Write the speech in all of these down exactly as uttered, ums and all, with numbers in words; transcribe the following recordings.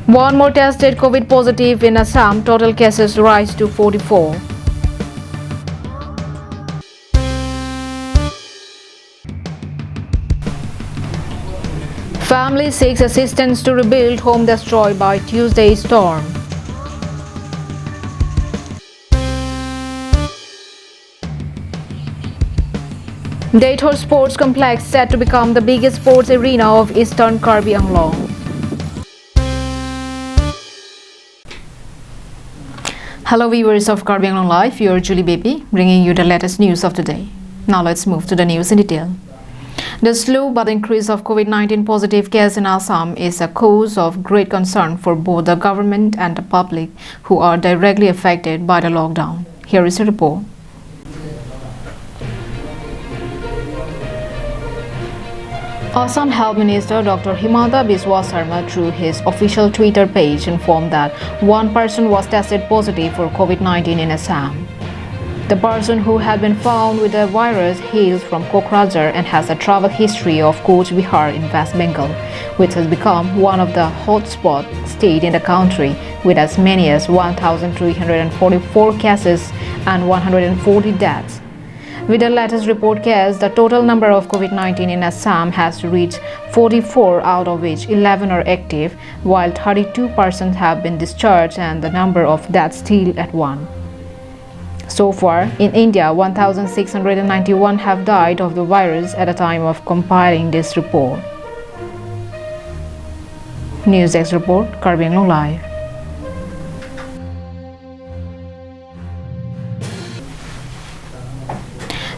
One more tested COVID positive in Assam, total cases rise to forty-four. Family seeks assistance to rebuild home destroyed by Tuesday storm. Deithor Sports Complex set to become the biggest sports arena of Eastern Karbi Anglong. Hello viewers of Karbi Anglong Live, you're Julie Baby, bringing you the latest news of the day. Now let's move to the news in detail. The slow but increase of COVID nineteen positive case in Assam is a cause of great concern for both the government and the public who are directly affected by the lockdown. Here is a report. Assam Health Minister Doctor Himanta Biswa Sarma, through his official Twitter page, informed that one person was tested positive for COVID nineteen in Assam. The person who had been found with the virus hails from Kokrajhar and has a travel history of Cooch Behar in West Bengal, which has become one of the hotspot state in the country, with as many as one thousand three hundred forty-four cases and one hundred forty deaths. With the latest report case, the total number of COVID nineteen in Assam has reached forty-four, out of which eleven are active, while thirty-two persons have been discharged and the number of deaths still at one. So far, in India, one thousand six hundred ninety-one have died of the virus at the time of compiling this report. News Desk Report, Karbi Anglong Live.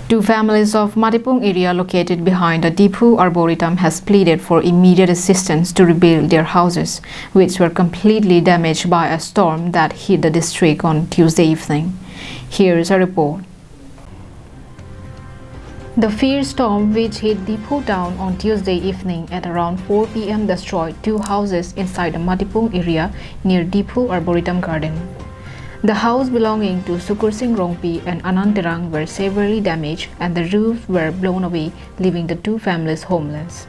Two families of Matipung area located behind the Diphu Arboretum has pleaded for immediate assistance to rebuild their houses, which were completely damaged by a storm that hit the district on Tuesday evening. Here is a report. The fierce storm, which hit Diphu town on Tuesday evening at around four p m, destroyed two houses inside the Matipung area near Diphu Arboretum Garden. The house belonging to Sukur Singh Rongpi and Anand Terang were severely damaged, and the roofs were blown away, leaving the two families homeless.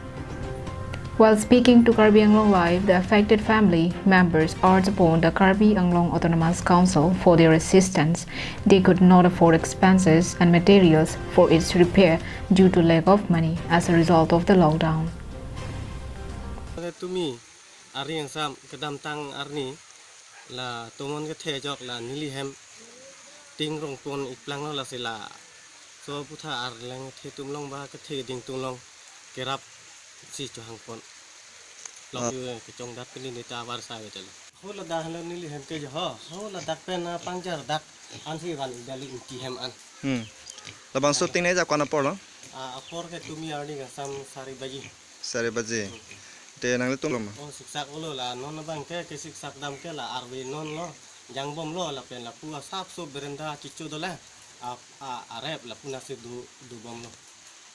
While speaking to Karbi Anglong Live, the affected family members urged upon the Karbi Anglong Autonomous Council for their assistance. They could not afford expenses and materials for its repair due to lack of money as a result of the lockdown. Tumi arni angsam kedamtang arni la tomon kethe ajok la neli hem ting rongpon iplanglo, lasi laso aphuthak arleng kethe atum along ba kethe keding atum along kerap si chohangpon. Lok Ah. yu kechongdat pini neta abar sa betel. Ho ladak lo neli hem ke jo ho, ho ladak pen, ah, pangjar dak ansi van idali inti hem an. Hmm. Labangso ting ne ja kwana apor lo? Ah, apor ke tumi arni angsam sari baji. Sari baji. Hmm. Te nanglitum lo ma? Oh, siksak olo la, non abang ke, kesiksak dam ke la, arve non lo, jangbomlo lapen lapu asapso berenda chicho dola, a, a, arep lapu nasi du, dubomlo.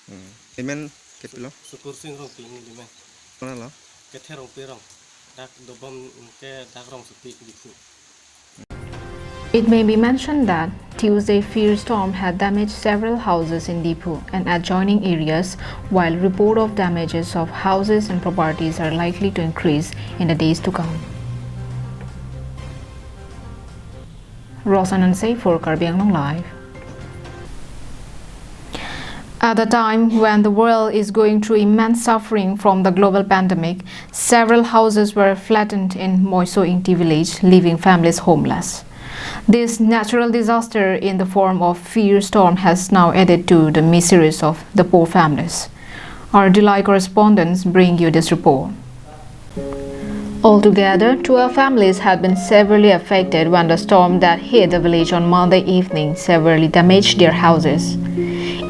Hmm. Neli men kepilo? Sukur Singh Rongpi neli men. Kona lo? Kethe Rongpi rong. Dak dobom ke dak Rongsopi Diphu. It may be mentioned that Tuesday fierce storm had damaged several houses in Diphu and adjoining areas, while report of damages of houses and properties are likely to increase in the days to come. Rosan Anse for Karbi Anglong Live. At a time when the world is going through immense suffering from the global pandemic, several houses were flattened in Moiso Ingti village, leaving families homeless. This natural disaster in the form of fierce storm has now added to the miseries of the poor families. Our Dillai correspondents bring you this report. Altogether, twelve families had been severely affected when the storm that hit the village on Monday evening severely damaged their houses.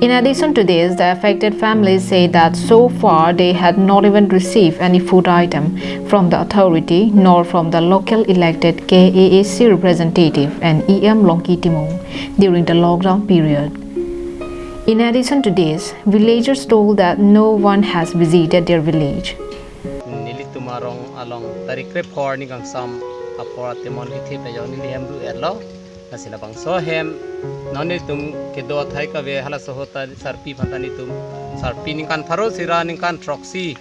In addition to this, the affected families say that so far they had not even received any food item from the authority nor from the local elected K A A C representative and E M Longki Timung during the lockdown period. In addition to this, villagers told that no one has visited their village. Nelitum arong along tarik krepho arni kangsam apor atemon kithip ajok neli hem ru-etlo. Lasi labangso hem non nelitum kedo athai kave halaso ahut ta sarpi aphan ta nelitum sarpi ningkan pharo isi ra ningkan throksi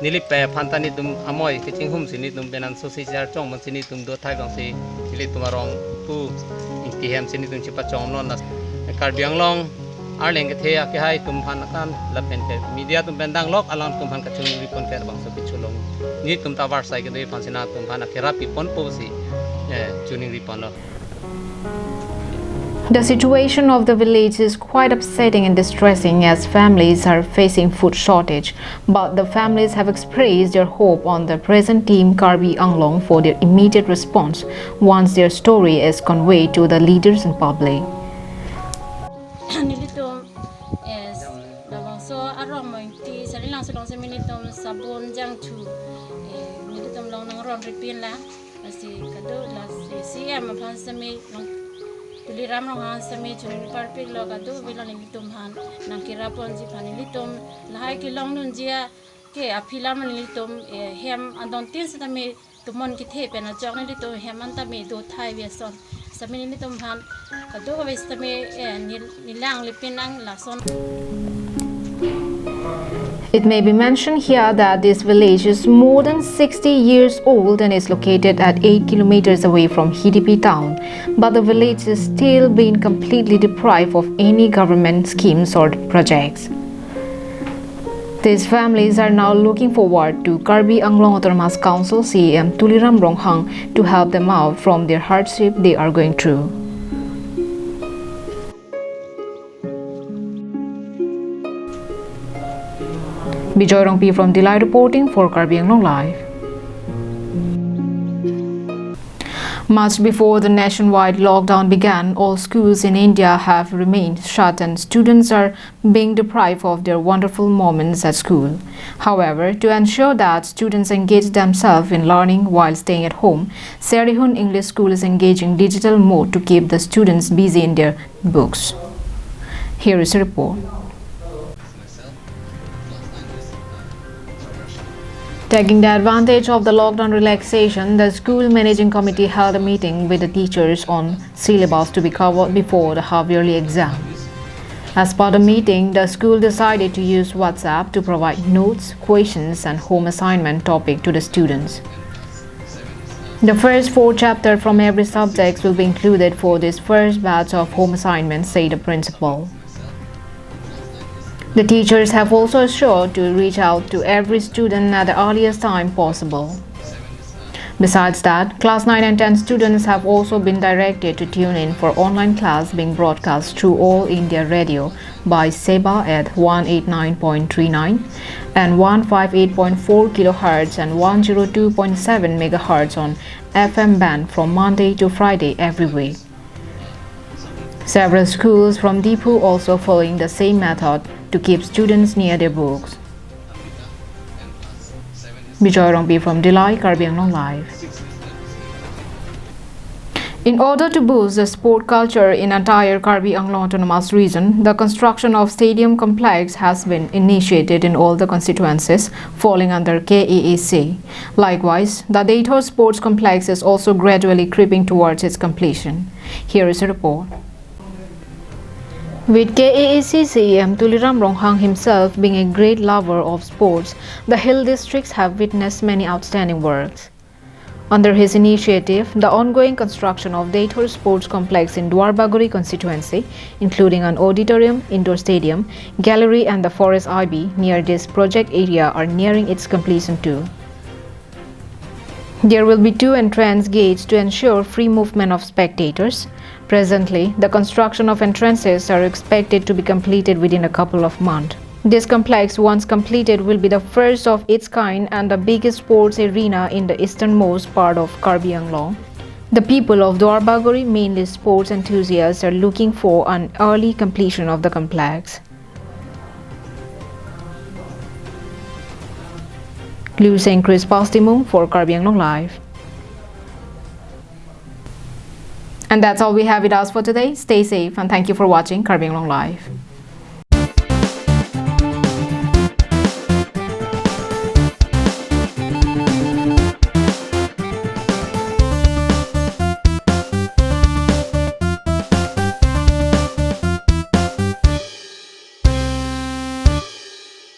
Neli pen aphan ta netum amoi kachinghum si netum penang so si jar chong man si netum do thai bang si nelitum arong pu Ingti hem si netum chepachong non la Karbi Anglong arleng kethe akehai atum aphan akan lapen ke media atum pen danglok alang atum aphan kachungripon ke bangso kechulong. Netum ta varsai kedo aphan si nangtum aphan akerap piponpo si, eh, choningriponlo. The situation of the village is quite upsetting and distressing as families are facing food shortage. But the families have expressed their hope on the present Team Karbi Anglong for their immediate response once their story is conveyed to the leaders and public. Nelitum, eh, labangso arong mo Ingti Sarilangso along si nelitum sabun jangthu, eh, nelitum along nangronripin la. Lasi kado lasi C M aphan semi nang Tuliram Ronghang semi choningri parpiklo, kadokave along nelitum aphan nangkeraponji aphan nelitum lahai kelongdunji ke aphi alam nelitum, eh, hem adontin setame tumon kethe pen ajok nelitum hem an tame do thai ve ason. Semi nelitum aphan kadokave setame, eh, nel-, nelangripin nang lason. It may be mentioned here that this village is more than sixty years old and is located at eight kilometers away from Hidipi town, but the village is still being completely deprived of any government schemes or projects. These families are now looking forward to Karbi Anglong Autonomous Council C E M Tuliram Ronghang to help them out from their hardship they are going through. Bijoy Rongpi from Dillai reporting for Karbi Anglong Live. Much before the nationwide lockdown began, all schools in India have remained shut and students are being deprived of their wonderful moments at school. However, to ensure that students engage themselves in learning while staying at home, Serihun English School is engaging digital mode to keep the students busy in their books. Here is a report. Taking the advantage of the lockdown relaxation, the school managing committee held a meeting with the teachers on syllabus to be covered before the half-yearly exam. As per the meeting, the school decided to use WhatsApp to provide notes, questions, and home assignment topic to the students. The first four chapters from every subject will be included for this first batch of home assignments, said the principal. The teachers have also assured to reach out to every student at the earliest time possible. Besides that, class nine and ten students have also been directed to tune in for online class being broadcast through All India Radio by SEBA at one eight nine point three nine and one five eight point four kilohertz and one zero two point seven megahertz on F M band from Monday to Friday every week. Several schools from Diphu also following the same method to keep students near their books. Bijoy Rongpi from Dillai, Karbi Anglong Live. In order to boost the sport culture in entire Karbi Anglong Autonomous Region, the construction of stadium complex has been initiated in all the constituencies falling under K A A C. Likewise, the Deithor Sports Complex is also gradually creeping towards its completion. Here is a report. With K A A C C E M Tuliram Ronghang himself being a great lover of sports, the hill districts have witnessed many outstanding works. Under his initiative, the ongoing construction of Deithor Sports Complex in Duarbagori constituency, including an auditorium, indoor stadium, gallery and the forest ivy near this project area are nearing its completion too. There will be two entrance gates to ensure free movement of spectators. Presently, the construction of entrances are expected to be completed within a couple of months. This complex, once completed, will be the first of its kind and the biggest sports arena in the easternmost part of Karbi Anglong. The people of Duarbagori, mainly sports enthusiasts, are looking for an early completion of the complex. Liu Seng Chris Pastimung for Karbi Anglong Live. And that's all we have with us for today. Stay safe and thank you for watching Karbi Anglong Live.